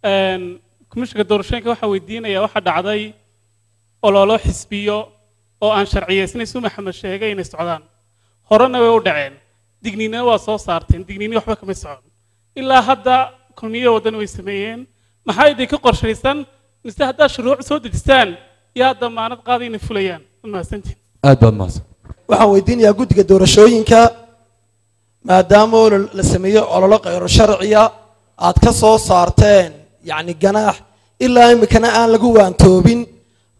Komishanka doorashooyinka waxaa weydiinaya, waxaa dhacday ololo xisbiyo oo aan sharciyeysnay, suu Maxamed sheegay, inay socdaan. Horena way u dhaceen, digniinana waa soo saarteen, digniini waxba kama socon ilaa hadda. Kulmiye, Waddan way sameeyeen. Maxaa idinka qorshaysan? Mise haddaad shuruuc soo dejistaan, yaa damaanad qaaday inay fulayaan? Waad mahadsantihin. Aad baad mahadsan. Waxaan weydiinayaa guddiga doorashooyinka, maadaama oo la sameeyey ololo khayro sharciya, aad ka soo saarteen yacni ganaax, ilaa imikana aan lagu waantoobin,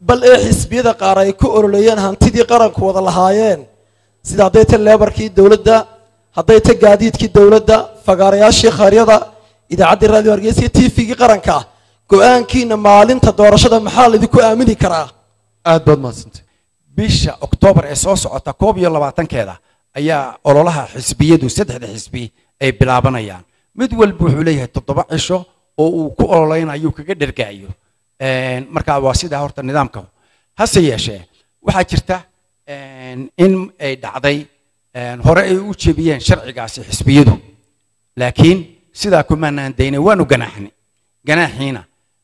bal ee xisbiyada qaar ay ku ololeeyeen hantidii qaranku wada lahaayeen, sida hadday ta leebarkii dowladda, hadday ta gaadiidkii dowladda, fagaarayaashii khayryada, idaacaddii Raadiyo Hargeysa iyo TV-gii qaranka, go-aankiina maalinta doorashada maxaa laydinku aamini karaa? Aad baad mahadsantay. Bisha Oktoobar ee soo socota 21-keeda ayaa ololaha xisbiyadu, saddexda xisbi, ay bilaabanayaan. Mid walba wuxuu leeyahay 7 cisho oo uu ku ololeynayo, kaga dhergaayo. Marka waa sidaa horta nidaamka. Hase yeeshee, waxaa jirta in ay dhacday hore ay u jebiyeen sharcigaasi xisbiyadu, laakiin sidaa kumaanaan daynay, waanu ganaaxnay. Ganaaxiina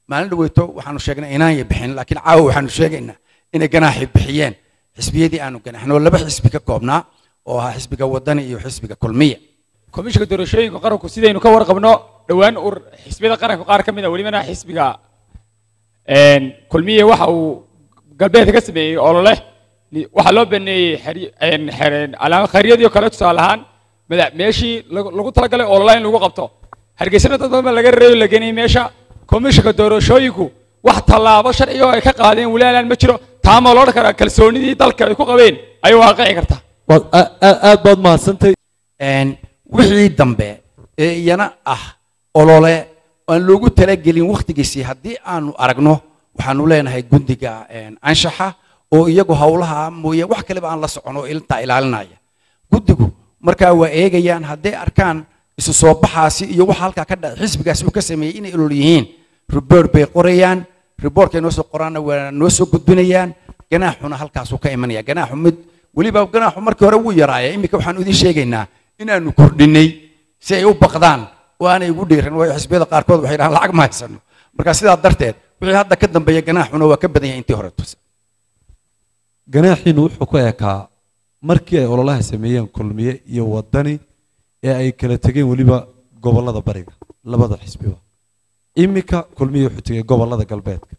maalin dhaweyto waxaanu sheegnay inaanay bixin, laakiin caawa waxaanu sheegaynaa inay ganaaxi bixiyeen xisbiyadii aanu ganaaxnay, oo laba xisbi ka koobnaa, oo ahaa xisbiga Wadani iyo xisbiga Kulmiya. Komishinka Doorashooyinka Qaranku, sidaynu ka warqabno, dhowaan ur xisbiyada qaranka qaar ka mid a, welibana xisbiga Kulmiye, waxa uu galbeedka ka sameeyey olole. Waxaa loo baneeyey calaamad khayriyadii oo kale, tusaale ahaan meeshii lagu talagalay olole in lagu qabto. Hargeysana dad badan baa laga reeyo, la geenayay meesha. Komishinka Doorashooyinku wax tallaabo sharci oo ay ka qaadeen weli alaan ma jiro. Taama loo odhan karaa kalsoonidii dalka ay ku qabeen ayay waaqici kartaa? Aad baad mahadsantay. Wixii dambe ee iyana ah olole aan loogu talagelin wakhtigiisii, haddii aanu aragno, waxaanu leenahay guddiga anshaxa oo iyagu howlaha mooye wax kaleba aan la socon oo intaa ilaalinaya. Guddigu markaa waa eegayaan. Hadday arkaan isu soo baxaasi iyo waxa halkaa ka dhacay, xisbigaasi uu ka sameeyey inay olol yihiin, report bay qorayaan. Reportkay noo soo qoraanna waa noo soo gudbinayaan. Ganaaxuna halkaasuu ka imanaya. Ganaaxu mid weliba, ganaaxu markii hore wuu yaraaya, iminka waxaanu idiin sheegaynaa inaanu kordhinay si ay u baqdaan oo aanay ugu dhiiran, waayo xisbiyada qaarkood waxay dhahaan lacag ma haysano. Marka sidaa darteed, wixii hadda ka dambeeya ganaaxuna waa ka badan yahay intii hore. Ganaaxiinu wuxuu ku ekaa markii ay ololaha sameeyeen Kulmiye iyo Wadani ee ay kala tegeen, weliba gobollada bariga labada xisbiba. Iminka Kulmiye wuxuu tegey gobollada galbeedka,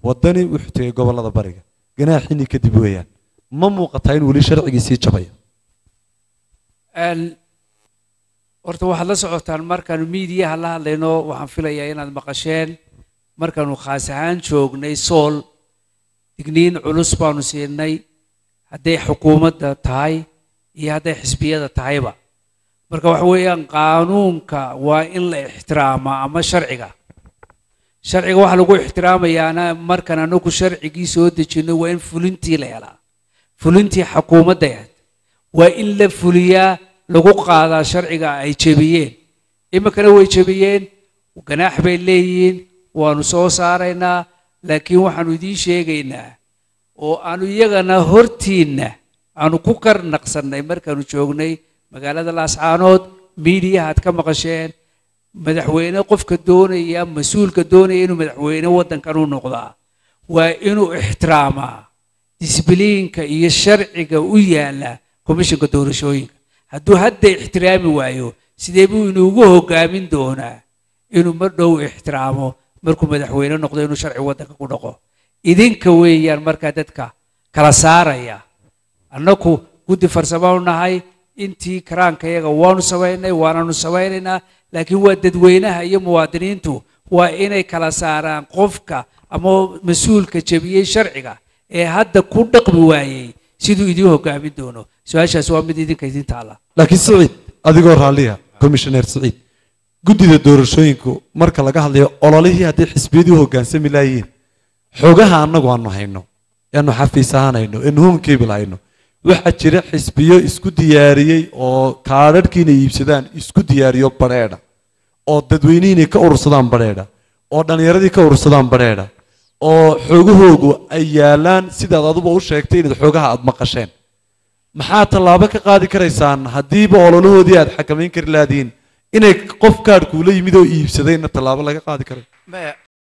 Wadani wuxuu tegey gobollada bariga. Ganaaxiinii kadib weeyaan, ma muuqataa in weli sharcigii sii jabayo? Horta waxaad la socotaan, markaanu miidiyaha la hadlayno, waxaan filayaa inaad maqasheen, markaanu khaas ahaan joognay Sool, digniin culus baanu siinay, hadday xukuumadda tahay iyo hadday xisbiyada tahayba. Marka waxa weeyaan, qaanuunka waa in la ixtiraamaa ama sharciga. Sharciga waxaa lagu ixtiraamayaana, markaan anagu sharcigii soo dejino, waa in fulintii la helaa. Fulintii xukuumadda ahayd waa in la fuliyaa, lagu qaadaa sharciga ay jebiyeen. Iminkana way jebiyeen, ganaax bay leeyihiin, waanu soo saaraynaa. Laakiin waxaanu idiin sheegaynaa oo aanu iyagana hortiinna aanu ku karnaqsannay markaanu joognay magaalada Laascaanood, miidiyaha aad ka maqasheen, madaxweyne qofka doonaya, mas-uulka doonaya inuu madaxweyne waddankan u noqdaa, waa inuu ixtiraamaa disbiliinka iyo sharciga u yaala komishinka doorashooyinka. Hadduu hadda ixtiraami waayo, sidee buu inuugu hogaamin doonaa inuu mar dhow ixtiraamo markuu madaxweyne noqdo, inuu sharci waddanka ku dhaqo? Idinka weeyaan markaa dadka kala saaraya. Annaku guddi farsamaanu nahay, intii karaankayaga waanu samaynay, waananu samaynaynaa, laakiin waa dadweynaha iyo muwaadiniintu waa inay kala saaraan qofka ama mas-uulka jebiyey sharciga ee hadda ku dhaqmi waayey siduu idiin hogaamin doono. Su-aashaas waa mid idinka idin taalla. Laakiin Siciid, adigoo raalliya, commissioner Siciid, guddida doorashooyinku marka laga hadlayo ololihii, hadday xisbiyadii u hoggaansami laayihiin, xogaha annagu aanu hayno, eanu xafiis ahaan hayno, eanu home cable hayno, waxaa jira xisbiyo isku diyaariyey oo kaadhadhkii inay iibsadaan isku diyaariyo badheedha, oo dadweynihii inay ka urursadaan badheedha, oo dhallinyaradii ka urursadaan badheedha, oo xogahoogu ay yaalaan, sidaad aduba u sheegtay inaad xogaha aad maqasheen. Maxaa tallaabo ka qaadi karaysaan haddiiba ololahoodii aad xakamayn kari laadiin Inay qof kaadhkuula yimid oo iibsadayna tallaabo laga qaadi karay. Maya,